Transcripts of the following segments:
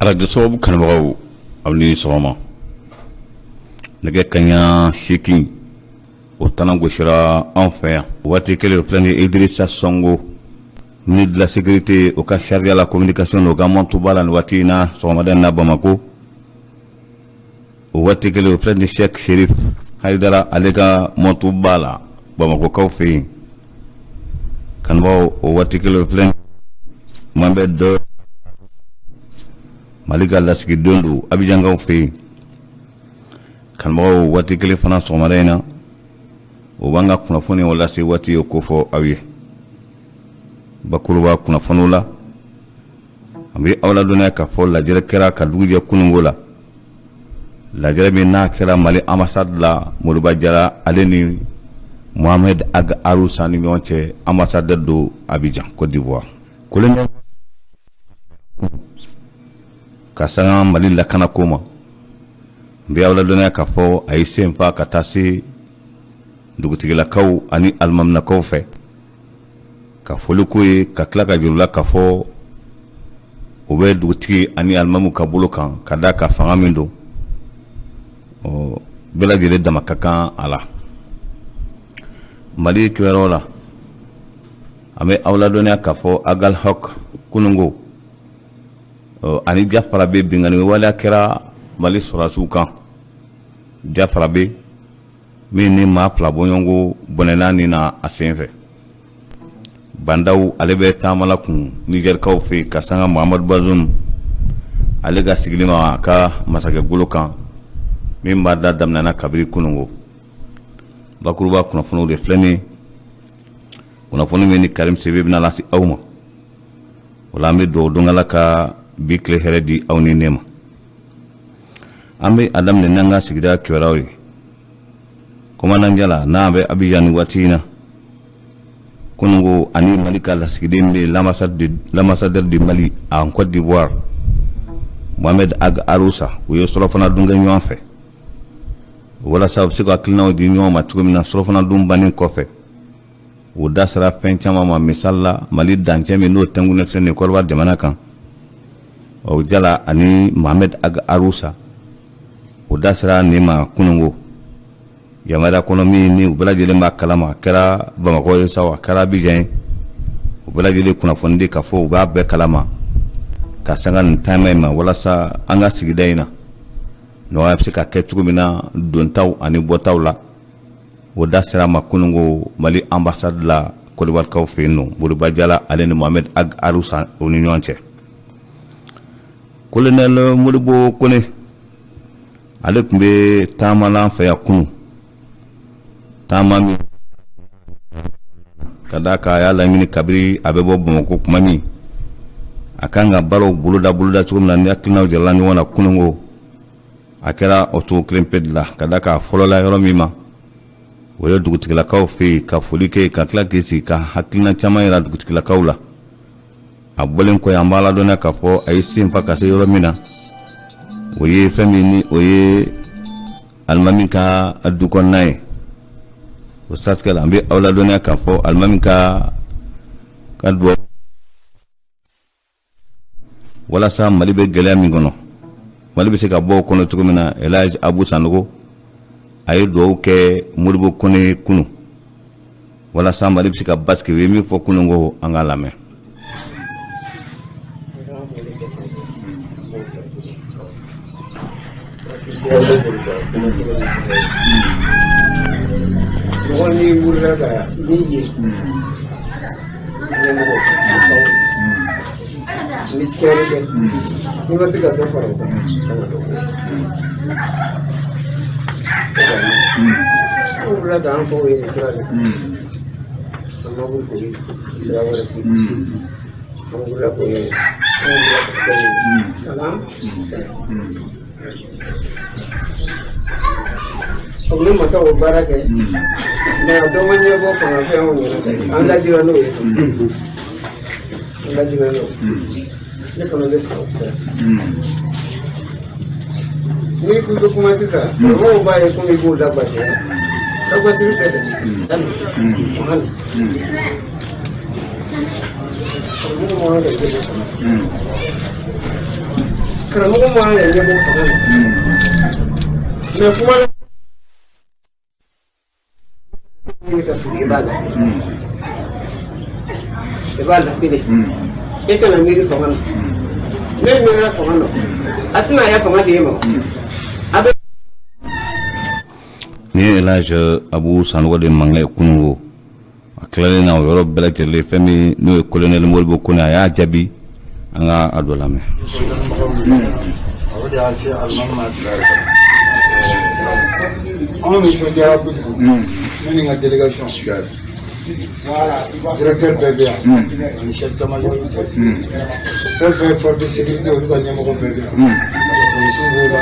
Arajo sababu kanubagaw, aw ni sɔgɔma. Nɛgɛ kaɲa 8 o tana gosira anw fɛ yan. Waati kelen filɛ ni Idrissa Sonko, ministre de la sécurité, o ka chargé à la communication, o ka montuba la nin waati in na sɔgɔmada in na Bamako. O waati kelen o filɛ ni Cheikh Chérif Haidara, ale ka montuba la Bamakokaw fɛ yen. Kanubagaw, o waati kelen o filɛ Mohamed dɔ Mali ka lasigiden don Abijankaw fɛ yen. Kanubagaw, waati kelen fana sɔgɔmada in na, o b'an ka kunnafoni o lase waati o kofɔ aw ye. Bakuruba kunnafoniw la, an bɛ aw ladɔnniya k'a fɔ lajɛrɛ kɛra ka dugu jɛ kununko la. Lajɛrɛ min n'a kɛra Mali ambassade la, Moriba Jara ale ni Mohamed Ag Aroussa ni ɲɔgɔn cɛ, ambassadeur don Abidjan, Côte d'Ivoire. Kolonɛli ka sanga Mali lakana ko ma, n bɛ aw ladɔnniya k'a fɔ a ye sen fa ka taa se dugutigilakaw ani alimaminakaw fɛ ka foli ko ye, ka tila ka jira u la k'a fɔ o bɛ dugutigi ani alimamu ka bolo kan, ka d'a ka fanga min don, ɔ bɛɛ lajɛlen dama ka kan a la. Mali kibaruyaw la, an bɛ aw ladɔnniya k'a fɔ Agalhok kununko ani Jafarabe, binkanni waleya kɛra Mali sɔrɔdasiw kan Jafarabe, min ni maa 2 bɔɲɔgɔnko bɔnɛna nin na a sen fɛ. Bandaw ale bɛ taamala kun Nizɛrikaw fɛ yen ka sanga Muhamadu Bazoum ale ka sigili ma a ka masakɛ golo kan, min b'a da daminɛna kabiri kununko. Bakuruba kunnafoniw de filɛ nin ye, kunnafoni min ni Karim Sidibe bɛna lase aw ma. O la, an bɛ dugawu don Ala ka bi tile hɛrɛ di aw ni ne ma. An bɛ a daminɛ n'an ka sigida kibaruyaw ye. Commandant Jala n'a bɛ Abidjan nin waati in na, kununko ani Mali ka lasigiden bɛ l'ambassadeur du Mali en Côte d'Ivoire, Mohamed Ag Aroussa, u ye surɔfana dun kɛ ɲɔgɔn fɛ walasa u bɛ se ka hakilinaw di ɲɔgɔn ma cogo min na. Surɔfana dun bannen kɔfɛ, u da sera fɛn caman ma, misali la Mali dancɛ min n'o tɛnkunnen filɛ nin ye Kɔdiwari jamana kan. O Jala ani Mohamed Ag Aroussa, o da sera nin ma kununko yamaruya kɔnɔ, min ni u bɛɛ lajɛlen b'a kalama. A kɛra Bamakɔ ye sa, a kɛra Abidjan ye, u bɛɛ lajɛlen kunnafoni di k'a fɔ u b'a bɛɛ kalama ka sanga nin taama in ma, walasa an ka sigida in na nɔgɔya bɛ se ka kɛ cogo min na dontaw ani bɔtaw la. O da sera ma kununko Mali ambassade la Kɔdiwarikaw fɛ yen nɔ, Moriba Jala ale ni Mohamed Ag Aroussa o ni ɲɔgɔn cɛ. Colonel Modibo Kone ale tun bɛ taama la an fɛ yan kunun, taama min ka d'a kan a y'a laɲini kabiri a bɛ bɔ Bamakɔ kuma min a kan ka baaraw boloda cogo min na, ni hakilinaw jirala ɲɔgɔn na kununko, a kɛra o cogo kelen pe de la. Ka d'a kan a fɔlɔla yɔrɔ min ma, o ye dugutigilakaw fɛ yen, ka foli kɛ, ka tila k'i sigi ka hakilina caman yira dugutigilakaw la. A bɔlen kɔ, an b'a ladɔnniya k'a fɔ a ye sen fa ka se yɔrɔ min na, o ye fɛn min ni o ye alimami ka du kɔnɔna ye. O siratigɛ la, an bɛ aw ladɔnniya k'a fɔ alimami ka duwawu walasa Mali bɛ gɛlɛya min kɔnɔ, Mali bɛ se ka bɔ o kɔnɔ cogo min na. Elhaji Abu Sanogo a ye duwawu kɛ Modibo Kone kunu walasa Mali bɛ se ka basigi. U ye min fɔ kunun ko, an k'a lamɛn. Mɔgɔ n'i wulila ka min ye ɲɛmɔgɔ, ni tiɲɛni kɛ, n'i ma se ka dɔ fara o kan, kana dɔ bɔ. An wulila k'an faw ye nin sira de kan, an ma wuli k'o ye sira wɛrɛ fɛ. An wulila k'o ye, an wulila ka fɛn ye kalan sɛnɛ. O ni masaw o baara kɛ, mais a dɔ ma ɲɛbɔ fanga fɛn anw ɲɛna, an lajira n'o ye, an lajira n'o. Ne fana bɛ sɔrɔ sira. N'i ko i bɛ kuma sisan, mɔgɔw b'a ye komi i b'o lagosi. Lagosili tɛ dɛ, daminɛ fanga la. Minnu man kan ka jɛ fana. Karamɔgɔ man kan ka ɲɛbɔ fanga la, mais kuma la ɲini ka fili, i b'a lateli, i b'a lateli. E kana miiri fanga na. Ne miirila fanga na, a tɛna a ya fanga di e ma. A bɛ Nin ye Elhaji Abu Sanogo de mankan ye kununko. A tilalen na o yɔrɔ bɛɛ lajɛlen, fɛn min n'o ye colonel Modibo Kone, a y'a jaabi. An ka a dɔ lamɛn. O de y'an se alimami ma. Anw nisɔndiyara kojugu. Ne ni n ka délégation, directeur bɛɛ bɛ yan, ani chef d'état-major bɛɛ, fɛn fɛn force de sécurité, olu ka ɲɛmɔgɔ bɛɛ bɛ yan. Polisiw b'o la,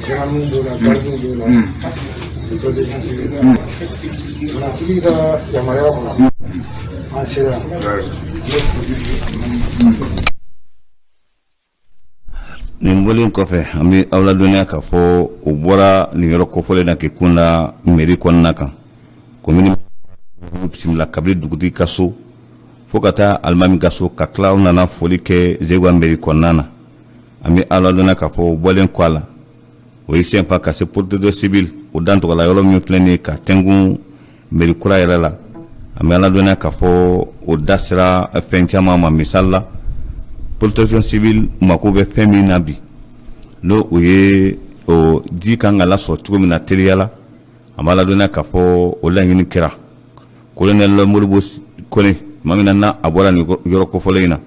gendarmew b'o la, gardiw b'o la, ani protection civile. Jamanatigi ka yamaruya kɔnɔ, an sera yan. An bɛ foli di alimami ma. Nin bɔlen kɔfɛ, an bɛ aw ladɔnniya k'a fɔ o bɔra nin yɔrɔ kofɔlen na k'i kun la mairie kɔnɔna kan. Komini bisimila kabini dugutigi ka so fo ka taa alimami ka so, ka tila, aw nana foli kɛ Zegwa mairie kɔnɔna na. An bɛ aw ladɔnniya k'a fɔ o bɔlen kɔ a la, o ye senfa ka se protection civile o dantɔgɔla yɔrɔ min filɛ nin ye ka tɛnkun mairie kura yɛrɛ la. An bɛ aladɔnniya k'a fɔ o da sera fɛn caman ma. Misali la, protection civile mako bɛ fɛn min na bi, n'o o ye o ji kan ka lasɔrɔ cogo min na teliya la, an b'a ladɔnniya k'a fɔ o laɲini kɛra. Colonel Modibo Kone, tuma min na n'a a bɔra nin yɔrɔ kofɔlen in na,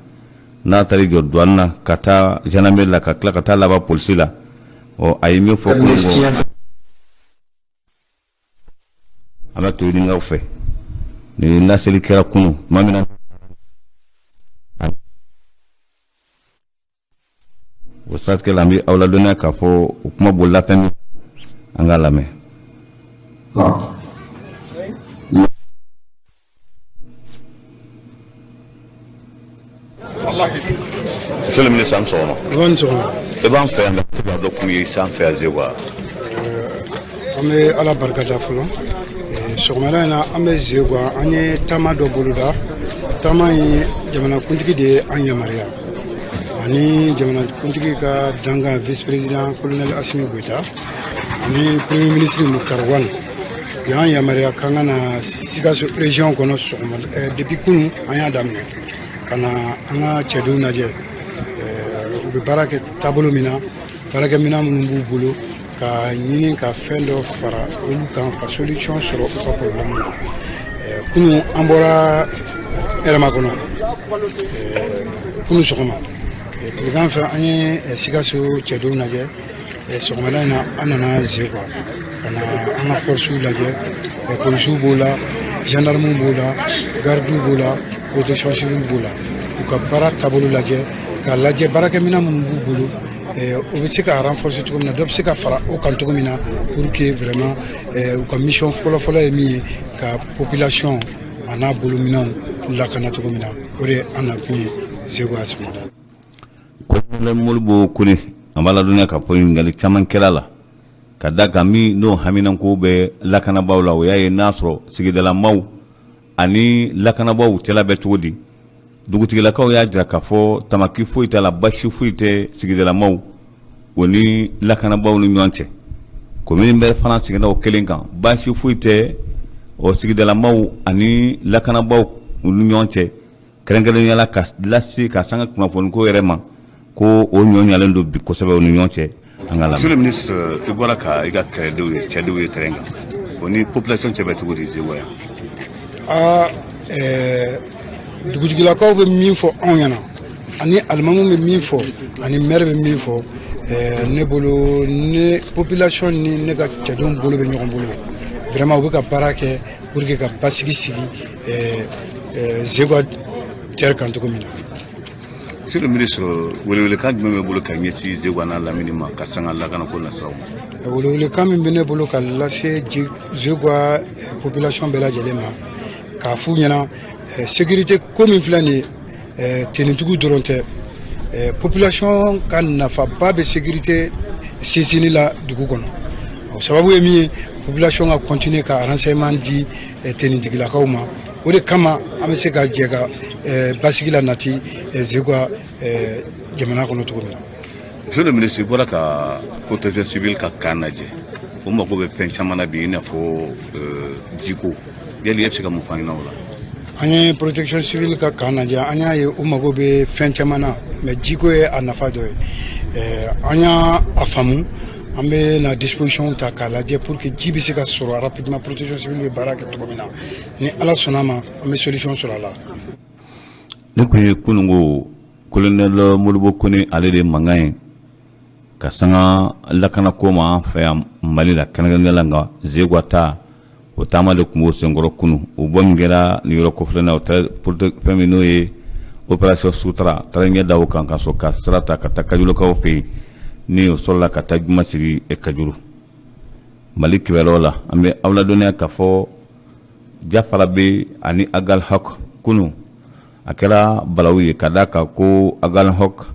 n'a taara jɔ douane na, ka taa gendarmerie la, ka tila ka taa laban polisi la, ɔ a ye min fɔ kunun, an bɛ to ɲininkaw fɛ. Nin laseli kɛra kunun tuma min na, o siratigɛ la, an bɛ aw ladɔnniya k'a fɔ o kuma bolila fɛn min, an k'a lamɛn. Monsieur le ministre, an sɔgɔma. A ni sɔgɔma. I b'an fɛ yan, ka dɔ kun ye san fɛ yan Zegwa. An bɛ Ala barika da fɔlɔ. Sɔgɔmada in na, an bɛ Zegwa. An ye taama dɔ boloda. Taama in, jamanakuntigi de ye an yamaruya, ani jamanakuntigi ka dankan vice président colonel Assimi Goïta, ani premier ministre Moctar Ouane, u y'an yamaruya k'an ka na Sikaso région kɔnɔ sɔgɔma. Depuis kunun an y'a daminɛ ka na an ka cɛdenw lajɛ, u bɛ baara kɛ taabolo min na, baarakɛminɛn minnu b'u bolo, ka ɲini ka fɛn dɔ fara olu kan, ka solution sɔrɔ u ka problème na. Kunun an bɔra Hɛrɛmakɔnɔ kunun sɔgɔma. Tilegan fɛ, an ye Sikaso cɛdenw lajɛ. Sɔgɔmada in na, an nana Zegwa ka na an ka forces lajɛ. Polisiw b'o la, gendarmew b'o la, gardiw b'o la, protection civile b'o la. U ka baara taabolo lajɛ, k'a lajɛ baarakɛminɛn minnu b'u bolo, o bɛ se ka renforcer cogo min na, dɔ bɛ se ka fara o kan cogo min na, pour que vraiment u ka mission fɔlɔ-fɔlɔ ye min ye, ka population a n'a bolominɛnw lakana cogo min na. O de ye an nakun ye Zegwa sɔgɔmada. Colonel Modibo Kone, an b'a ladɔnniya k'a fɔ ɲininkali caman kɛra la ka da kan min n'o haminanko bɛ lakanabaaw la. O y'a ye n'a sɔrɔ sigidalamaw ani lakanabaaw cɛla bɛ cogo di. Dugutigilakaw y'a jira k'a fɔ tamaki foyi t'a la, basi foyi tɛ sigidalamaw o ni lakanabaaw ni ɲɔgɔn cɛ. Komini bɛɛ fana sigidaw kelen kan, basi foyi tɛ o sigidalamaw ani lakanabaaw ni ɲɔgɔn cɛ, kɛrɛnkɛrɛnnenya la ka lase ka sanga kunnafoniko yɛrɛ ma ko o ɲɔ ɲalen don bi kosɛbɛ o ni ɲɔgɔn cɛ. An ka lamɛn. Monsieur le ministre, i bɔra ka i ka kɛlɛdenw ye, cɛdenw ye terrain kan, o ni population cɛ bɛ cogo di Zegwa yan? Aa, dugutigilakaw bɛ min fɔ anw ɲɛna, ani alimamu bɛ min fɔ, ani maire bɛ min fɔ, ne bolo, ne population ni ne ka cɛdenw bolo bɛ ɲɔgɔn bolo. Vraiment, u bɛ ka baara kɛ pour que ka basigi sigi Zegwa terre kan cogo min na. Monsieur le ministre, welewelekan jumɛn bɛ bolo ka ɲɛsin Zegwa n'a lamini ma ka sanga lakanako nasiraw ma? Welewelekan min bɛ ne bolo ka lase Zegwa population bɛɛ lajɛlen ma, k'a f'u ɲɛna, sécurité ko min filɛ nin ye, tenitigiw dɔrɔn tɛ, population ka nafaba bɛ sécurité sinsinni la dugu kɔnɔ. O sababu ye min ye, population ka continuer ka renseignement di tenitigilakaw ma. O de kama an bɛ se ka jɛ ka basigi la nati Zegwa jamana kɔnɔ cogo min na. Monsieur le ministre, i bɔra ka protection civile ka camp lajɛ. O mago bɛ fɛn caman na bi, i n'a fɔ jiko. Yali e bɛ se ka mun f'an ɲɛna o la? An ye protection civile ka camp lajɛ, an y'a ye u mago bɛ fɛn caman na, mais jiko ye a nafa dɔ ye. An y'a a faamu, an bɛ na disposition ta k'a lajɛ pour que ji bɛ se ka sɔrɔ rapidement, protection civile bɛ baara kɛ cogo min na. Ni Ala sɔnna ma, an bɛ solution sɔrɔ a la. Ne tun ye kununko colonel Modibo Kone, ale de mankan ye ka sanga lakanako ma an fɛ yan Mali la, kɛrɛnkɛrɛnnenya la. Nka Zegwa ta, o taama de tun b'o senkɔrɔ kunun. O bɔ min kɛra nin yɔrɔ kofɔlen na, o fɛn min n'o ye opération Sutura, taara ɲɛ da o kan ka sɔrɔ ka sira ta ka taa Kajolokaw fɛ yen, ni o sɔrɔla ka taa juma sigi Kajolo. Mali kibaruyaw la, an bɛ aw ladɔnniya k'a fɔ Jafarabe ani Agalhɔk, kunun a kɛra balawu ye, ka d'a kan ko Agalhɔk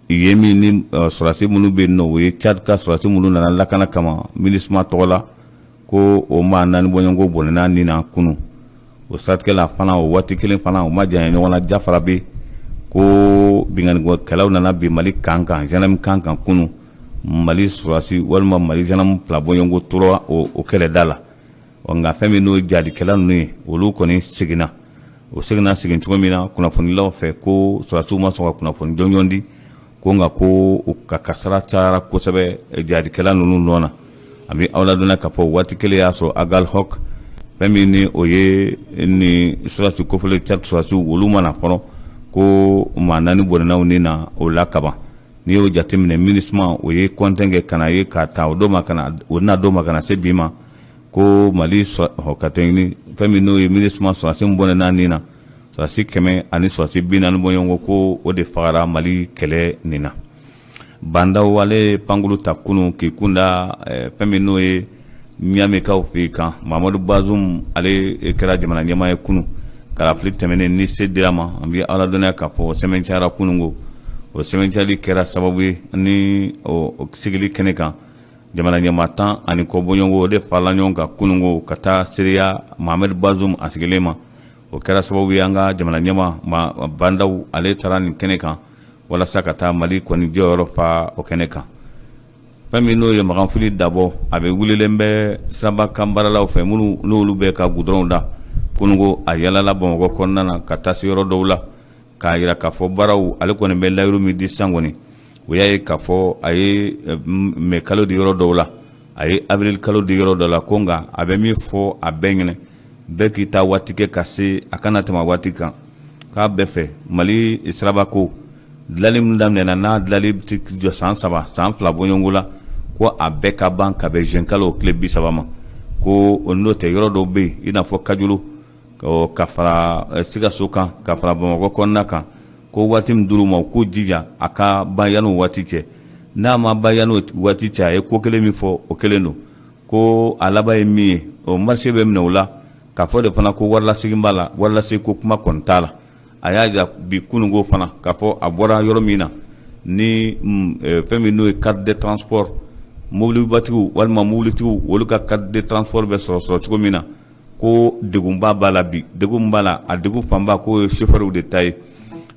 yen min ni sɔrɔdasi minnu bɛ yen nɔ, o ye Tchad ka sɔrɔdasi minnu nana lakana kama MINUSMA tɔgɔ la, ko o maa 4 bɔɲɔgɔnko bɔnɛna nin na kunun. O siratigɛ la fana, o waati kelen fana, o ma janya ɲɔgɔn na, Jafarabe ko binkannikɛlaw nana bin Mali camp kan, gendarme camp kan kunun. Mali sɔrɔdasi walima Mali gendarme 2 bɔɲɔgɔnko tora o kɛlɛda la. Nka fɛn min n'o jadikɛla ninnu ye, olu kɔni seginna. O seginna segin cogo min na, kunnafonilaw fɛ ko sɔrɔdasiw ma sɔn ka kunnafoni jɔnjɔn di ko, nka ko u ka kasara cayara kosɛbɛ jadikɛla ninnu nɔ na. An bɛ aw ladɔnniya k'a fɔ waati kelen y'a sɔrɔ Agalhɔk, fɛn min ni o ye ni sɔrɔdasi kofɔlen Tchad sɔrɔdasiw, olu ma na fɔlɔ, ko maa 4 bɔnɛnaw ni na o la kaban. N'i y'o jateminɛ, MINUSMA o ye kɔntɛn kɛ ka na ye k'a ta o don ma ka na o na don ma ka na se bi ma, ko Mali ka tɛmɛ fɛn min n'o ye MINUSMA sɔrɔdasi min bɔnɛna nin na, sɔrɔdasi 100 ani sɔrɔdasi 40 bɔɲɔgɔnko, ko o de fagara Mali kɛlɛ nin na. Bah N'Daw, ale ye pankulu ta kunun k'i kunda fɛn min n'o ye Ɲamekaw fɛ yen kan. Mamadu Bazum, ale kɛra jamana ɲɛmaa ye kunun kalafili tɛmɛnen ni se dira ma. An bɛ aw ladɔnniya k'a fɔ o sɛmɛncayara kunun ko o sɛmɛncayali kɛra sababu ye ni o sigili kɛnɛ kan, jamana ɲɛmaa 10 ani kɔ bɔɲɔgɔnko, o de farala ɲɔgɔn kan kunun ko ka taa seereya Mohamed Bazum a sigilen ma. O kɛra sababu ye an ka jamana ɲɛmaa Bah N'Daw, ale taara nin kɛnɛ kan walasa ka taa Mali kɔni jɔyɔrɔ fa o kɛnɛ kan. Fɛn min n'o ye Makanfili Dabɔ, a bɛ wulilen bɛ sirabakan baaralaw fɛ minnu n'olu bɛ ka gudɔrɔnw da. Kununko a yalala Bamakɔ kɔnɔna na ka taa se yɔrɔ dɔw la k'a jira k'a fɔ baaraw, ale kɔni bɛ layiru min di sisan kɔni, o y'a ye k'a fɔ a ye mɛ kalo di yɔrɔ dɔw la, a ye avril kalo di yɔrɔ dɔ la, ko nka a bɛ min fɔ a bɛɛ ɲɛna, bɛɛ k'i ta waati kɛ ka se a kana tɛmɛ waati kan, k'a bɛɛ fɛ Mali sirabako dilanli min daminɛna, n'a dilanli tɛ jɔ san 3, san 2 bɔɲɔgɔnko la, ko a bɛɛ ka ban ka bɛn juin kalo tile 30 ma. Ko n'o tɛ, yɔrɔ dɔw bɛ yen, i n'a fɔ Kajolo, ka fara Sikaso kan, ka fara Bamakɔ kɔnɔna kan, ko waati min dir'u ma, u k'u jija a ka ban yan'o waati cɛ. N'a ma ban yan'o waati cɛ, a ye ko kelen min fɔ, o kelen don, ko a laban ye min ye, o marché bɛ minɛ o la. K'a fɔ de fana ko warilasegin b'a la, warilasegin ko kuma kɔni t'a la. A y'a jira bi kununko fana k'a fɔ a bɔra yɔrɔ min na ni fɛn min n'o ye carte de transport, mobilibatigiw walima mobilitigiw, olu ka carte de transport bɛ sɔrɔ cogo min na, ko degunba b'a la bi. Degun b'a la, a degun fanba k'o ye chauffeur de ta ye.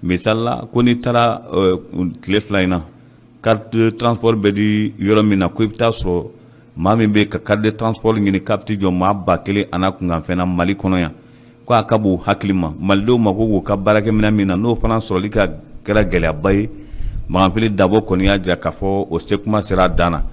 Misali la, ko n'i taara tile 2 in na, carte de transport bɛ di yɔrɔ min na, ko i bɛ taa sɔrɔ maa min bɛ ka carte de transport ɲini k'a bɛ t'i jɔ maa 1000 a n'a kunkanfɛn na Mali kɔnɔ yan, ko a ka bon hakili ma. Malidenw mako b'u ka baarakɛminɛn min na, n'o fana sɔrɔli ka kɛra gɛlɛyaba ye. Makanfili Dabɔ kɔni y'a jira k'a fɔ o se kuma sera a dan na,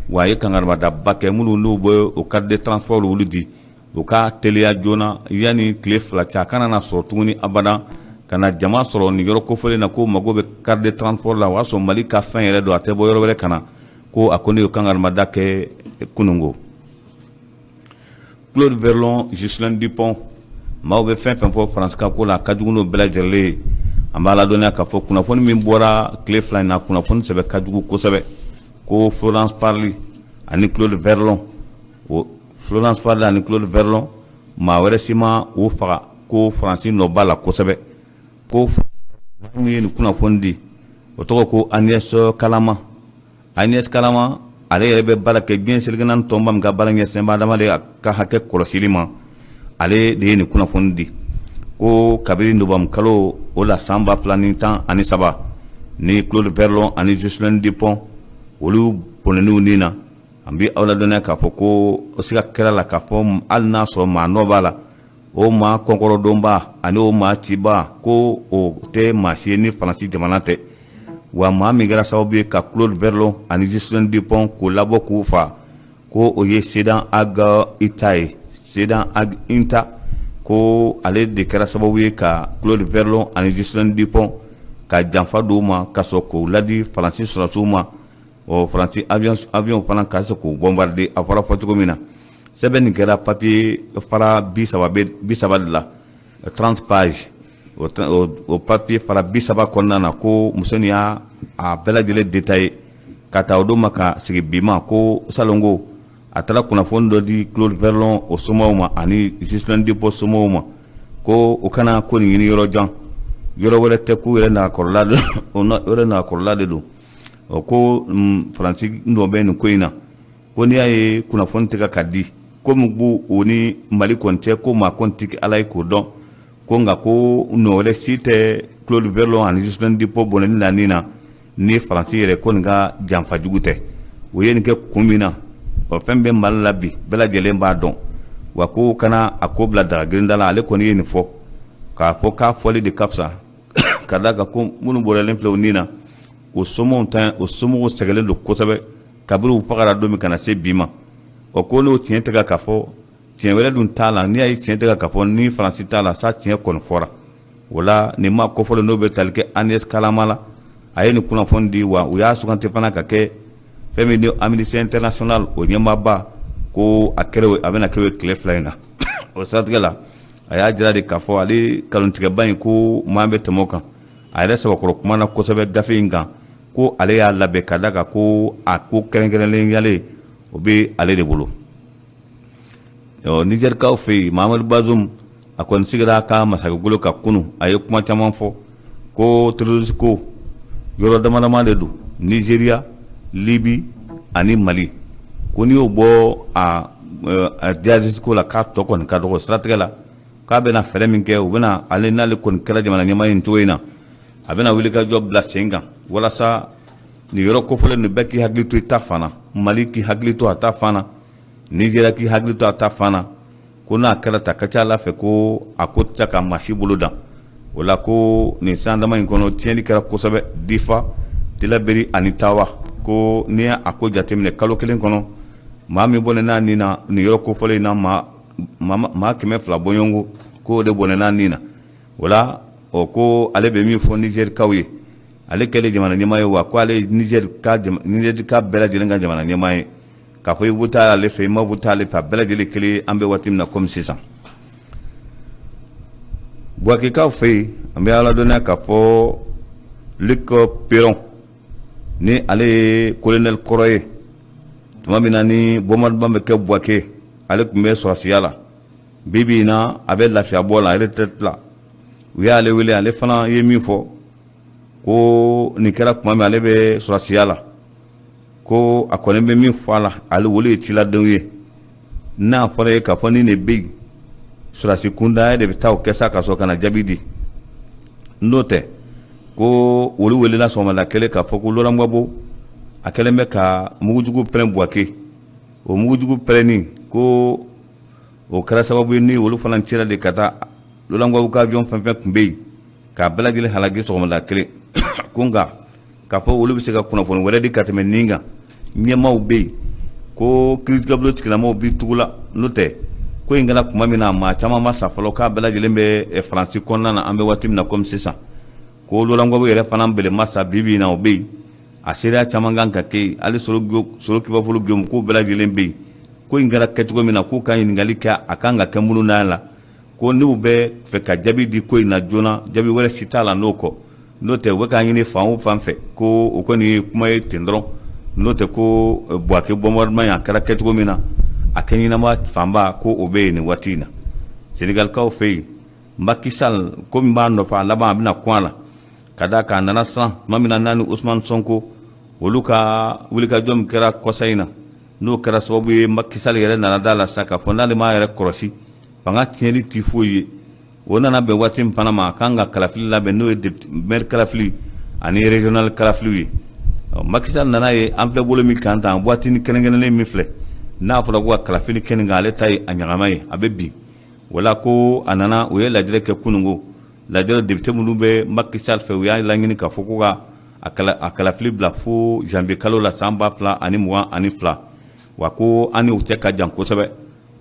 wa a ye kankarimada kɛ minnu n'u bɛ o carte de transport olu di, u ka teliya joona yanni tile 2 cɛ, a kana na sɔrɔ tuguni abada ka na jama sɔrɔ nin yɔrɔ kofɔlen na ko mago bɛ carte de transport la, o y'a sɔrɔ Mali ka fɛn yɛrɛ don, a tɛ bɔ yɔrɔ wɛrɛ ka na. Ko a ko ne ye kankarimada kɛ kununko. Claude Verlon, Ghislaine Dupont, maaw bɛ fɛn fɛn fɔ Faransi ka ko la, a ka jugu n'o bɛɛ lajɛlen ye. An b'a ladɔnniya k'a fɔ kunnafoni min bɔra tile 2 in na, kunnafoni sɛbɛ ka jugu kosɛbɛ, ko Florence Parly ani Claude Verlon, o Florence Parly ani Claude Verlon, maa wɛrɛ si ma o faga, ko Faransi nɔ b'a la kosɛbɛ. Ko min ye nin kunnafoni di, o tɔgɔ ko Agnès Callamard. Agnès Callamard, ale yɛrɛ bɛ baara kɛ diɲɛ seleke naani tɔnba min ka baara ɲɛsinnen bɛ adamaden ka hakɛ kɔlɔsili ma, ale de ye nin kunnafoni di, ko kabini novembre kalo o la san 2013, Ni Claude Verlon ani Ghislaine Dupont, olu bɔnɛn'u ni na. An bɛ aw ladɔnniya k'a fɔ ko siga kɛra la k'a fɔ hali n'a sɔrɔ maa nɔ b'a la, o maa kɔnkɔrɔdonba ani o maa ciba, ko o tɛ maa si ye ni Faransi jamana tɛ. Wa maa min kɛra sababu ye ka Claude Verlon ani Ghislaine Dupont k'o labɔ k'u fa, ko o ye Sedan Ag Ita ye. Sedan Ag Inta, ko ale de kɛra sababu ye ka Claude Verlon ani Ghislaine Dupont ka janfa d'u ma, ka sɔrɔ k'o ladi Faransi sɔrɔdasiw ma. Ɔ Faransi avion fana ka se k'o bombarder. A fɔra fɔ cogo min na, sɛbɛn nin kɛra papier fara 30 bɛ 30 de la, 30 pages. O papier fara 30 kɔnɔna na, ko muso nin y'a a bɛɛ lajɛlen détaillé ka taa o don ma ka sigi bi ma, ko salongo a taara kunnafoni dɔ di Claude Verlon o somaw ma ani Ghislaine Dupont somaw ma, ko o kana ko nin ɲini yɔrɔ jan, yɔrɔ wɛrɛ tɛ, k'u yɛrɛ nagakɔrɔla de, o yɛrɛ nagakɔrɔla de don. Ɔ ko Faransi nɔ bɛ nin ko in na, ko n'i y'a ye kunnafoni tɛ ka di, ko min b'u o ni Mali kɔni cɛ, ko maa kɔni tɛ Ala ye k'o dɔn, ko nka ko nɔ wɛrɛ si tɛ Claude Verlon ani Ghislaine Dupont bɔnɛni na nin na ni Faransi yɛrɛ ko nin ka janfa jugu tɛ. O ye nin kɛ kun min na, ɔ fɛn bɛ Mali la bi, bɛɛ lajɛlen b'a dɔn. Wa ko kana a ko bila daga girinda la. Ale kɔni ye nin fɔ k'a fɔ k'a fɔli de ka fisa, ka d'a kan ko minnu bɔrɛlen filɛ o nin na, o somɔgɔw ta, o somɔgɔw sɛgɛnlen don kosɛbɛ kabini u fagara don min ka na se bi ma. Ɔ ko n'o tiɲɛ tɛ ka fɔ, tiɲɛ wɛrɛ dun t'a la. N'i y'a ye tiɲɛ tɛ ka fɔ ni Faransi t'a la sa, tiɲɛ kɔni fɔra. O la nin maa kofɔlen, n'o bɛ tali kɛ Agnès Kalama la, a ye nin kunnafoni di. Wa u y'a suganti fana ka kɛ fɛn min ni Amnesty International o ɲɛmaaba, ko a kɛra a bɛna kɛ o tile 2 in na. O siratigɛ la, a y'a jira de k'a fɔ ale nkalontigɛba in, ko maa bɛ tɛmɛ o kan. A yɛrɛ sabakɔrɔ kumana kosɛbɛ gafe in kan, ko ale y'a labɛn ka da kan ko a ko kɛrɛnkɛrɛnlen yalen o bɛ ale de bolo. Nizɛrikaw fɛ yen, Mahamadu Bazum, a kɔni sigira a ka masakɛgolo kan kunun. A ye kuma caman fɔ ko terroriste ko yɔrɔ dama dama de don, Nizeriya, Libi ani Mali, ko n'i y'o bɔ a djihadiste ko la, k'a tɔ kɔni ka dɔgɔ. Siratigɛ la, k'a bɛna fɛɛrɛ min kɛ, u bɛna ale n'ale kɔni kɛra jamana ɲɛmaa ye nin cogo in na, a bɛna wulikajɔ bila sen kan walasa nin yɔrɔ kofɔlen nin bɛɛ k'i hakili to i ta fan na. Mali k'i hakili to a ta fan na, Nizeriya k'i hakili to a ta fan na. Ko n'a kɛra ta ka ca Ala fɛ, ko a ko tɛ ka maa si bolo dan o la. Ko nin san dama in kɔnɔ, tiɲɛni kɛra kosɛbɛ Difa, Tilaberi ani Tawa. Ko n'i y'a ko jateminɛ, kalo 1 kɔnɔ, maa min bɔnɛ n'a nin na nin yɔrɔ kofɔlen in na, maa 200 bɔɲɔgɔnko, k'o de bɔnɛ n'a nin na. O la, ɔ ko ale bɛ min fɔ Nizɛrikaw ye, ale kɛlen jamana ɲɛmaa ye, wa ko ale ye Nizɛrika bɛɛ lajɛlen ka jamana ɲɛmaa ye, k'a fɔ i voté ale fɛ, i ma voté ale fɛ, a bɛɛ lajɛlen kelen. An bɛ waati min na komi sisan, Buwakekaw fɛ yen, an bɛ ala dɔnniya k'a fɔ Luc Perron, ni ale ye colonel kɔrɔ ye, tuma min na ni bombardement bɛ kɛ Buwake, ale tun bɛ sɔrɔsiya la. Bi bi in na, a bɛ lafiya bɔ la, retraite la. U y'ale wele, ale fana ye min fɔ, ko nin kɛra tuma min ale bɛ sɔrɔsiya la, ko a kɔni bɛ min fɔ a la, ale wolo ye ciladenw ye. N'a fɔra ye k'a fɔ ni nin bɛ yen, sɔrɔsi kunda de bɛ taa o kɛ sa ka sɔrɔ ka na jaabi di. N'o tɛ, ko olu welela sɔgɔmada kelen k'a fɔ ko Laurent Gbagbo, a kɛlen bɛ ka mugujugu pɛrɛn Buwake. O mugujugu pɛrɛnni, ko o kɛra sababu ye ni olu fana cira de ka taa Laurent Gbagbo ka avion fɛn fɛn tun bɛ yen, k'a bɛɛ lajɛlen halaki sɔgɔmada kelen. Ko nka k'a fɔ olu bɛ se ka kunnafoni wɛrɛ di ka tɛmɛ nin kan, ɲɛmaaw bɛ yen, ko kiiritigɛbulon tigilamɔgɔw bɛ tugu la. N'o tɛ, ko in kɛra tuma min na, maa caman ma sa fɔlɔ, k'a bɛɛ lajɛlen bɛ Faransi kɔnɔna na an bɛ waati min na komi sisan. Ko Laurent Gbagbo yɛrɛ fana bele ma sa, bi bi in na o bɛ yen, a seereya caman kan ka kɛ yen, hali Soro Kibafolo Guillaume, k'o bɛɛ lajɛlen bɛ yen. Ko in kɛra kɛcogo min na, k'u ka ɲininkali kɛ, a kan ka kɛ minnu na la, ko n'u bɛ fɛ ka jaabi di ko in na joona, jaabi wɛrɛ si t'a la n'o kɔ. N'o tɛ, u bɛ k'a ɲini fan o fan fɛ, ko o kɔni ye kuma ye ten dɔrɔn. N'o tɛ, ko Buwake bombardement a kɛra kɛcogo min na, a kɛ ɲɛnama fanba, ko o bɛ yen nin waati in na. Senegalikaw fɛ yen, Macky Sall, ko min b'a nɔfɛ, a laban a bɛna kun a la, ka d'a kan a nana siran tuma min na n'a ni Ousmane Sonko olu ka wulikajɔ min kɛra kɔsa in na, n'o kɛra sababu ye Macky Sall yɛrɛ nana da la sa k'a fɔ n'ale m'a yɛrɛ kɔlɔsi, fanga tiɲɛni ti foyi ye. O nana bɛn waati min fana ma, a kan ka kalafili labɛn, n'o ye maire kalafili. ani régional kalafiliw ye. Macky Sall nana ye an filɛ bolo min kan tan, waati ni kɛrɛnkɛrɛnnen min filɛ, n'a fɔra ko ka kalafili kɛ nin kan, ale ta ye a ɲagama ye, a bɛ bin. Wala ko a nana, u ye lajɛrɛ kɛ kununko. Lajɛrɛ député minnu bɛ Macky Sall fɛ, u y'a laɲini k'a fɔ ko ka a kalafili bila fo janvier kalo la san 2022. Wa ko an ni u cɛ ka jan kosɛbɛ.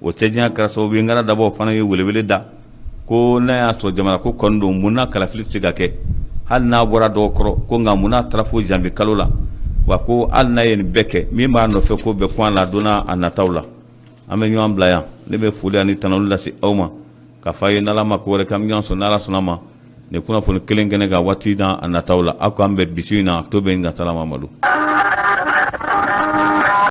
O cɛjanya kɛra sababu ye Ngara Dabaw fana ye welewele da ko n'a y'a sɔrɔ jamana ko kɔni don, mun na kalafili tɛ se ka kɛ hali n'a bɔra dɔgɔ kɔrɔ? Ko nka mun n'a taara fo janvier kalo la? Wa ko hali n'a ye nin bɛɛ kɛ, min b'a nɔfɛ ko bɛɛ kun a la don a nataw la. An bɛ ɲɔgɔn bila yan. Ne bɛ foli ani tanuni lase aw ma k'a fɔ a ye n'Ala ma ko wɛrɛ kɛ, an bɛ ɲɔgɔn sɔrɔ n'Ala sɔnna ma nin kunnafoni kelen kɛnɛ kan waati n'a nataw la. Aw k'an bɛn bi su in na to bɛ n ka salamamadu.